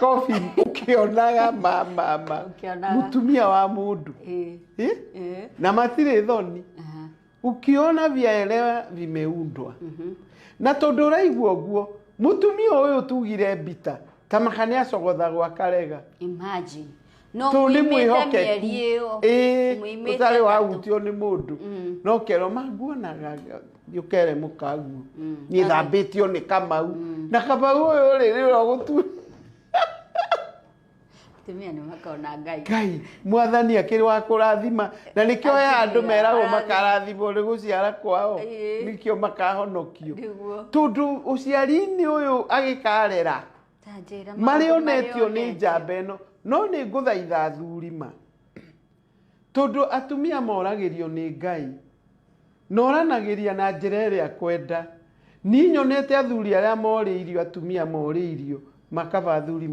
Coffin ũkĩonaga ma ma ma. Ũkĩonaga. Mũtumia wa mũndũ. Eh? Na matirĩ thoni. Ukiona vyaelewa vimeundwa. Na tondũ ũraigua ũguo, mũtumia ũyũ tugire mbita ta maka nĩ acogothagwo akarega. Imagine. No Tondũ nĩ muimĩte mwĩhokeku. mĩeri ĩyo. Ĩĩ, Muimĩte ũtarĩ ĩtatũ. Wahutio nĩ mũndũ no kerwo manguonaga ũkere mũkaguo niĩ thambĩtio nĩ Kamau, na Kamau ũyũ rĩ nĩwe ũgũtu. Atumia nĩ makona Ngai. Ngai mwathani akĩrĩ wa kũrathima, na nĩkĩo he andũ Atumia, meragwo arathima. makarathimwo nĩ gũciara kwao. Nĩkĩo makahonokio. Tondũ ũciari-inĩ ũyũ agĩkarera Ta njĩra marĩa maũndũ onetio marĩa nĩ onetio. njamba ĩno. No nĩ ngũthaitha athuri ma, tondũ atumia moragĩrio nĩ Ngai na oranagĩria na njĩra ĩrĩa kwenda. Niĩ nyonete athuri arĩa morĩirio, atumia morĩirio makaba athuri.